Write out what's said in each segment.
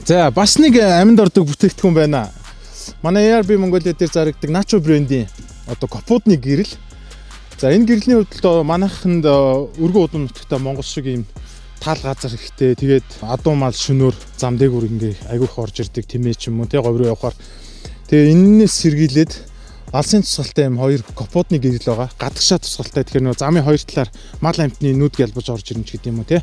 За, бас нэг аминд ордог бүтээгдэхүүн байна. Манай ARB Mongolia дээр зарагддаг Nacho брендийн одоо капотны гэрэл. За, энэ гэрлийн хувьд л манайханд өргөн удам нутагта Монгол шиг ийм таал газар ихтэй, тэгээд адуу мал шөнөөр зам дээгүүр ингээ айгүйх орж ирдэг тэмээ ч юм уу те, говь руу явахаар. Тэгээ энэнээс сэргийлээд алсын тусгалтай юм хоёр капотны гэрэл байгаа. Гадагшаа тусгалтай. Тэгэхээр нөгөө замын хоёр талаар мал амьтны нүд гялбаж орж ирнэ ч гэдэг юм уу те.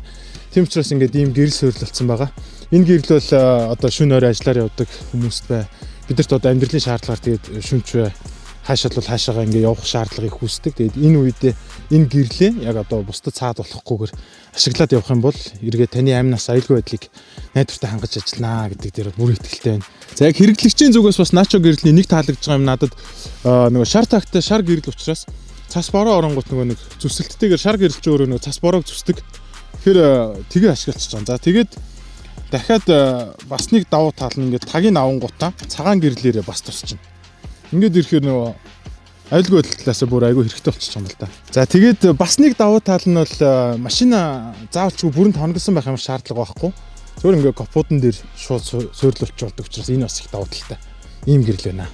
Тийм учраас ингээд ийм гэрэл суурилсан байгаа. Энэ гэрэл бол одоо шөнө орой ажиллаар явдаг хүмүүст бай. Бидэрт одоо амьдралын шаардлагаар тэгээд шөнөч бай. Хаашаа бол хаашаагаа ингээ явах шаардлагыг үүсдэг. Тэгээд энэ үедээ энэ гэрлээ яг одоо бусдад цаад болохгүйгээр ашиглаад явах юм бол эргээ таны амь нас аюулгүй байдлыг найдвартай хангаж ажилланаа гэдэг дээр бүр итгэлтэй байна. За, яг хэрэглэгчийн зүгээс бас Nacho гэрлийн нэг таалагдж байгаа юм надад нөгөө шар тагтай шар гэрэл учраас цас бороо оронгууд нөгөө нэг зүсэлттэйгээр шар гэрэл чи өөрөө нөгөө цас бороог зүсдэг. Тэгэхээр тэгээ ашиглаж байгаа. За, тэгээд дахиад бас нэг давуу тал нь ингээд тагийг авангуудаа цагаан гэрлээрээ бас тусчихна. Ингээд ирэхээр нөгөө аюулгүй байдал талаас бүр айгүй хэрэгтэй болчихж байгаа юм л да. За, тэгээд бас нэг давуу тал нь бол машина заавалчгүй бүрэн тоноглосон байх юм шаардлага байхгүй. Зөвхөн ингээд капотон дээр шууд суйрлуулж болдог учраас энэ бас их давуу талтай. Ийм гэрэл байна.